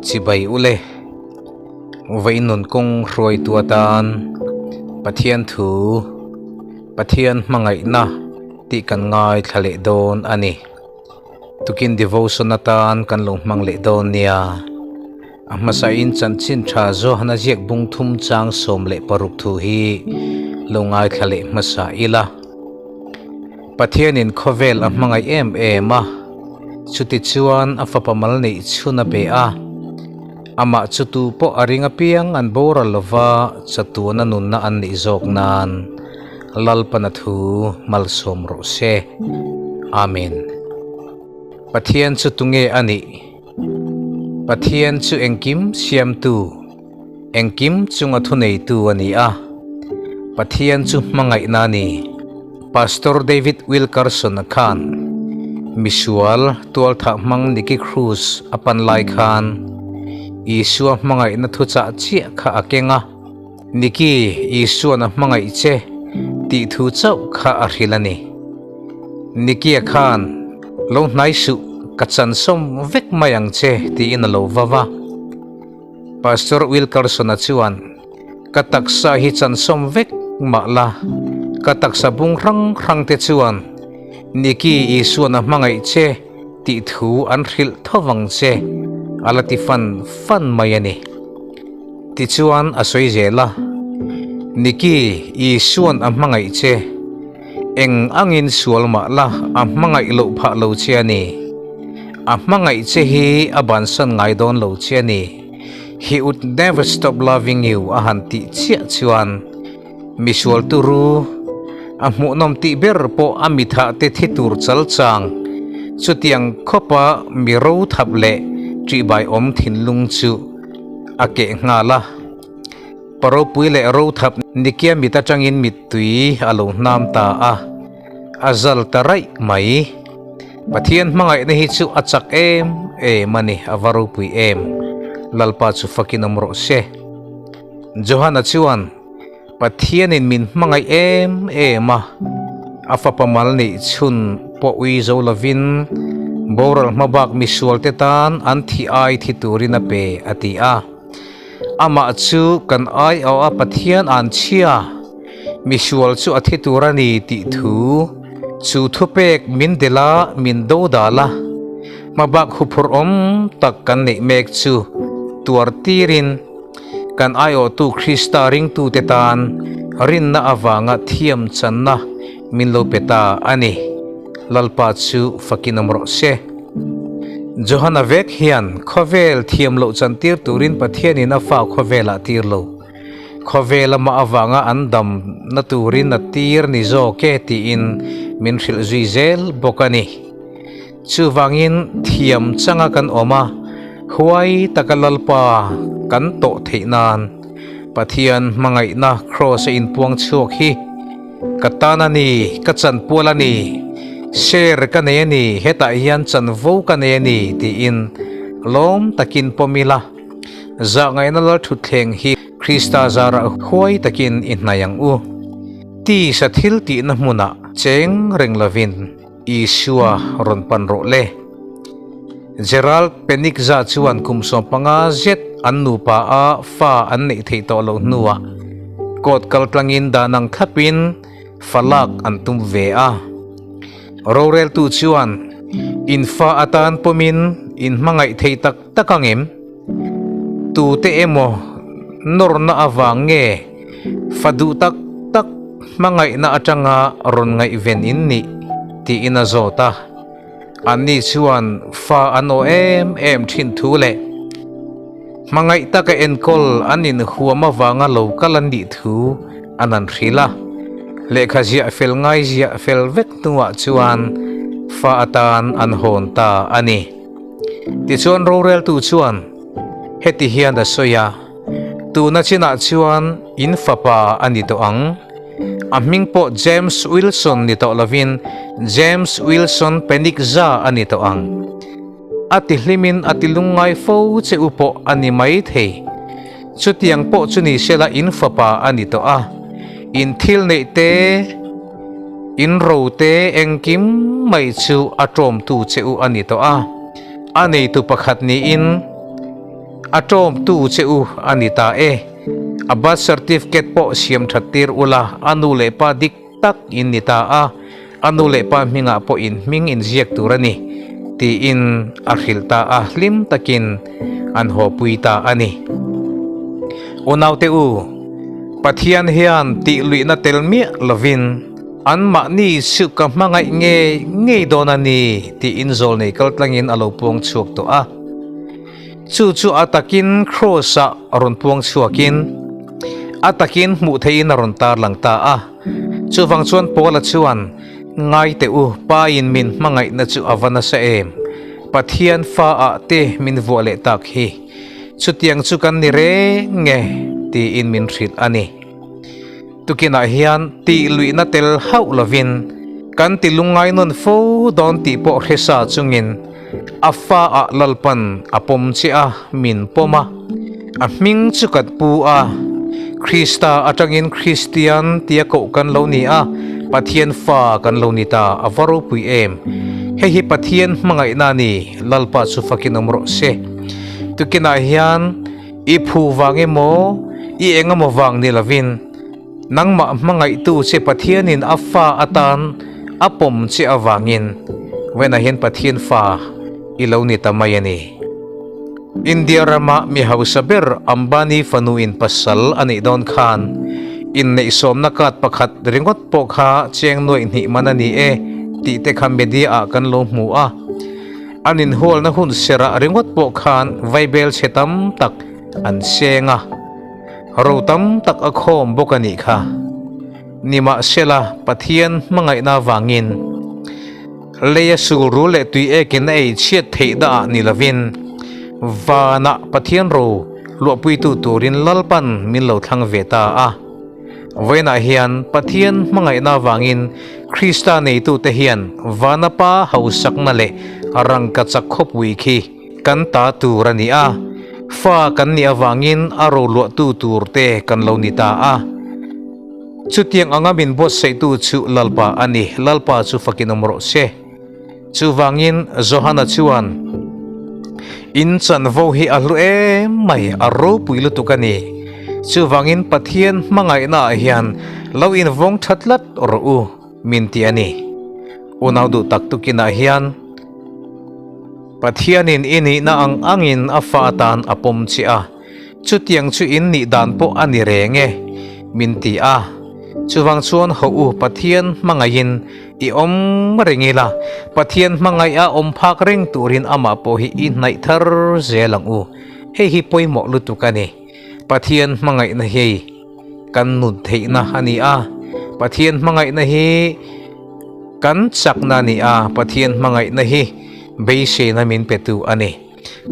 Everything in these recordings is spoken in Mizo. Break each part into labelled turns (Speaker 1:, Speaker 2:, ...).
Speaker 1: Chibai ule, Vawiin nun kawng hruaitu atan Pathian thu, Pathian hmangaihna tih kan ngaithla leh dawn a ni. Tukin devotion atan kan lo hmang leh dawn nia. A hmasain chanchin tha Johana ziak bung thum chang 16 thu hi lo ngaithla leh hmasa ila. Pathianin khawvel a hmangaih em em a, chutichuan a fapa mal neih chhun a pe a. Amah chu tu pawh a ring apiang an boral lova chatuana nunna an neih zawk nan Lalpana thu malsawm rawh se. Amen. Pathian chu tunge a nih? Pathian chu engkim siamtu, engkim chunga thuneitu a ni a. Pathian chu hmangaihna a ni. Pastor David Wilkerson-a khan misual tualthah hmang Nicky Cruz a pan lai khan Isua hmangaihna thuchah chiah kha a keng a, Nicky, Isua'n a hmangaih che tih thu chauh kha a hrilh a ni. Nicky-a khan, Lo hnai suh, ka chansawm vek mai ang che tiin a lo va va. Pastor Wilkerson-a chuan, Ka taksa hi chansawm vek mah la, ka taksa bung hrang hrang te chuan Nicky Isuan a hmangaih che tih thu an hrilh tho vang che, a la ti fan fan mai a ni. Tichuan a sawi zel a, Nicky Isuan a hmangaih che, eng angin sual mah la a hmangaih loh phah lo che a ni. A hmangaih che hi a bansan ngai dawn lo che a ni. He would never stop loving you a han tih chiah chuan misual turu a hmuhnawm tih ber pawh a mithah te thi tur chal chang chutiang khawpa mi ro thap leh ṭihbai awm thinlung chu a keh nghal a. Paropui leh ro thap Nikia mit atangin mittui a lo hnam ta a, a zal ta raih mai. Pathian hmangaihna hi chu a chak em em a ni, a va ropui em! Lalpa chu fakin awm rawh se. Johana chuan, Pathianin min hmangaih em em a, a fapa mal neih chhun pawh ui zo lovin boral hmabak misualte tan an thi ai thi turin a pe, a ti a. Amah chu kan aiawh a Pathian an chhia. Misual chu a thi tur a ni tih thu chu thupek min delh a, min do dal a. Hmabak huphurh awm tak kan neih mek chu tuar tirin kan aiawhtu Krista ringtute tan rinna avanga thiam channa min lo pe ta a ni. Lalpa chu fakin awm rawh se. Johana vek hian khawvel thiam loh chantir turin Pathianin a fa khawvelah tir lo. Khawvel amah avanga an dam na turin a tir ni zawk e tiin min hrilh zui zel bawk a ni. Chuvangin thiam changa kan awm a, huai taka Lalpa kan tawh theih nan Pathian hmangaihna Kraws a inpuang chhuak hi ka tan a ni, ka chanpual a ni, share ka nei a ni, hetah hian chanvo ka nei a ni tiin lawm takin pawm ila. Zahngaihna lal thutthleng hi Krista zarah huai takin i hnaih ang u. Tisa thil tihna hmunah cheng reng lovin Isua rawn pan rawh le. Gerald Penikza chuan kum 15 zet an nupa a fa an neih theih tawh loh hnuah court kal tlangin dan ang thlapin fa lak an tum ve a. Roreltu chuan in fa atan pawmin in hmangaih thei tak tak ang em? Tute emaw nawrna avang nge fa duh tak tak hmangaihna atanga rawn ngaihven in nih? tiin a zawt a. Anni chuan fa an aw em em thin thu leh hmangaih taka enkawl an inhuam avanga lo kal an nih thu an han hrilh a. Lehkha ziah fel ngai ziah fel vek hnuah chuan fa atan an hawn ta a ni. Tichuan roreltu chuan heti hian a sawi a, Tuna chinah chuan in fapa a ni tawh ang. A hming pawh James Wilson ni tawh lovin James Wilson Penikza a ni tawh ang. A ti hlimin a ti lungngai fo che u pawh a ni mai thei. Chutiang pawh chu ni sela in fapa a ni tawh a, in thil neih te, In rote engkim mai chu a ṭawmtu che u a ni tawh a, a neitu pakhat niin A ṭawmtu che u a ni ta e. A birth certificate pawh siam ṭhat tir ula, a nu leh pa dik tak in ni ta a, a nu leh pa hmingah pawh in hming in ziak tur a ni, tiin a hrilh ta a, hlim takin an hawpui ta a ni. Unaute u, Pathian hian tih luihna tel miah lovin anmahni chu ka hmangaih ngei ngei dawn a ni tiin zawlnei kaltlangin a lo puang chhuak tawh a. Chu chu a takin Kraws-ah a rawn puang chhuakin, a takin hmuh theihin a rawn tarlang ta a. Chuvang chuan Paula chuan, Ngai teh u, Pain min hmangaihna chu a va nasa em? Pathian fa-ah te min vuah leh tak hi. Chutiang chu kan ni reng nge? tiin min hrilh a ni. Tukinah hian tih luihna tel hauh lovin kan ti lungngai nawn fo dawn tih pawh hre sa chungin a fa-ah Lalpan a pawm che a, min pawm a, a hming chu kan pu a, Krista atangin Kristian tia koh kan lo ni a, Pathian fa kan lo ni ta, a va ropui em! Hei hi Pathian hmangaihna a ni, Lalpa chu fakin awm rawh se. Tukinah hian i phu vang emaw, i eng emaw vang ni lovin, Nangmah hmangaihtu che Pathianin a fa atan a pawm che avangin vawiinah hian Pathian fa i lo ni ta mai a ni. India rama mi hausa ber Ambani fanuin pasal a neih dawn khan inneihsawmna card pakhat ringawt pawh kha cheng nuaih hnih man a ni e tih te kha media ah kan lo hmu a. An inhualna hun serah ringawt pawh khan vaibel chhe tam tak an seng a. Ro tam tak a khawm bawk a nih kha. Nimahsela, Pathian hmangaihna avangin leia sulrul leh tui ekin a ei chhiat theih dah ah ni lovin, vanah Pathian ro luahpuitu turin Lalpan min lo thlang ve ta a. Vawiinah hian Pathian hmangaihna avangin Krista neitute hian vana pa hausakna leh rangkachak khawpui khi Kan ta tur a ni a, fa kan nih avangin a roluahtu tur te kan lo ni ta a. Chutiang anga min buatsaihtu chu Lalpa a ni, Lalpa chu fakin awm rawh se. Chuvangin Johana chuan, In chanvo hi a hlu em mai, a ropui lutuk a ni. Chuvangin Pathian hmangaihnaah hian lo invawng tha tlat rawh u, min ti a ni. Unau duh tak tukinah hian, Pathianin i nihna ang angin a fa atan a pawm che a, chutiang chu in nih dan pawh a ni reng e, min ti a. Chuvang chuan hawh u Pathian hmangaihin i awm reng ila, Pathian hmangaih a awm phak reng turin amah pawh hi i hnaih thar zel ang u. Hei hi pawimawh lutuk a ni. Pathian hmangaihna hi kan nun theihna a ni a, Pathian hmangaihna hi kan chakna a ni a, Pathian hmangaihna hi beiseina min petu a ni.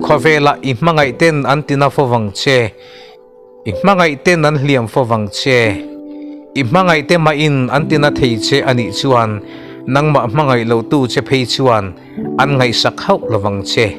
Speaker 1: Khawvelah i hmangaih ten an tina fo vang che, i hmangaih ten an hliam fo vang che, i hmangaih te mahin an tina thei che a nih chuan nangmah hmangaih lotu che phei chuan an ngaihsak hauh lo vang che.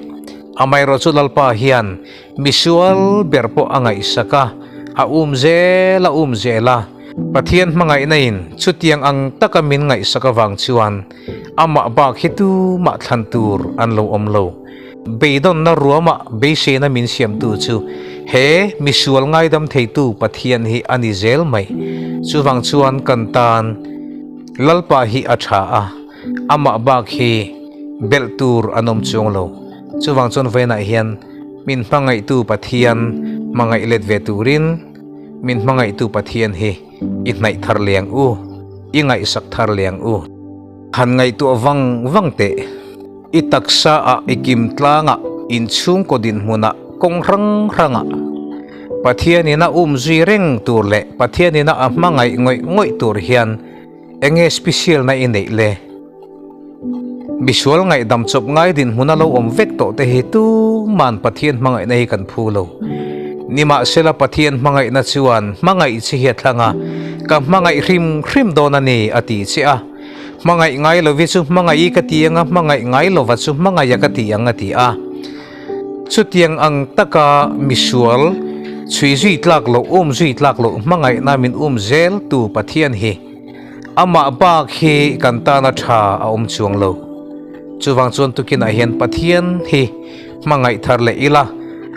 Speaker 1: Amaherawhchu chu Lalpa hian Misual ber pawh a ngaihsak a, a um zel a um zel a. Pathian hmangaihna in chutiang ang taka min ngaihsak avang chuan amah bak hi tumah thlan tur an lo awm lo. Beidawnna ruamah beiseina min siamtu chu he misual ngaidam theitu Pathian hi a ni zel mai. Chuvang chuan kan tan Lalpa hi a tha a, amah bak hi belh tur an awm chuang lo. Chuvang chuan vawiinah hian min hmangaihtu Pathian hmangaih let ve turin min hmangaihtu Pathian hi i hnaih thar leh ang u, i ngaihsak thar leh ang u. Han ngaihtuah vang vang teh, i taksa ah, i kim tlang ah, inchhungkaw dinhmun ah, kawng hrang hrang ah Pathianin a um zui reng tur leh Pathianin a hmangaih ngawih ngawih tur hian Enge special na i neih le? Misual ngaihdam chawp ngai dinhmun a lo awm vek tawh te hi tuman Pathian hmangaihna hi kan phu lo. Nimahsela Pathian hmangaihna chuan hmangaih che hi a thlang a, ka hmangaih hrim hrim dawn a ni a ti che a. Hmangaih ngai lovi chu hmangaih i ka ti ang a, hmangaih ngai lova chu hmangaih a ka ti ang a ti a. Chutiang ang taka misual chhui zui tlak loh, um zui tlak loh hmangaihna min um zel tu Pathian hi amah bak hi kan tana tha a awm chuang lo. Chuvang chuan tukinah hian Pathian hi hmangaih thar leh ila,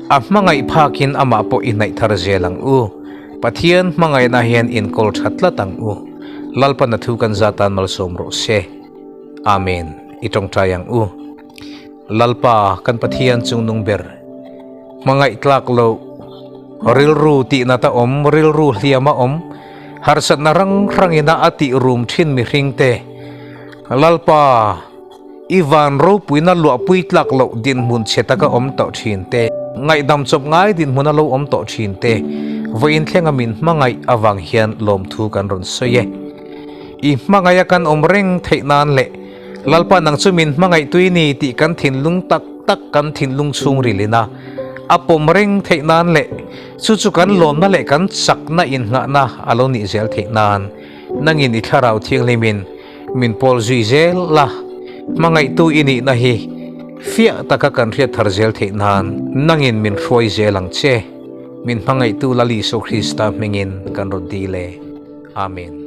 Speaker 1: A hmangaih phakin amah pawh i hnaih thar zel ang u. Pathian hmangaihna hian inkawl tha tlat ang u. Lalpan a thu kan za tan malsawm rawh se. Amen. I tawngtai ang u. Lalpa kan Pathian chungnung ber. Hmangaih tlak loh, rilru tihnat a awm, rilru hliam a awm, harsatna rang rangina a tih rum thin mihringte. Lalpa, i van ropuina luahpui tlak loh dinhmun chhe taka awm tawh thin te, ngaihdam chawp ngai dinhmuna lo awm tawh thin te, vawiin thlenga min hmangaih avang hian lawmthu kan rawn sawi e. I hmangaiha kan awm reng theih nan leh Lalpa nang chu min hmangaih tui ni tih kan thinlung tak tak kan thinlung chhung rilin a, a pawm reng theih nan leh chu chu kan lawmna leh kan chakna innghahna a lo nih zel theih nan nangin i thlarau thianghlimin min pawl zui zel la, hmangaihtu i nihna hi fiah taka kan hriat thar zel theih nan nangin min hruai zel ang che. Min hmangaihtu Lal Isua Krista hmingin kan rawn dil e. Amen.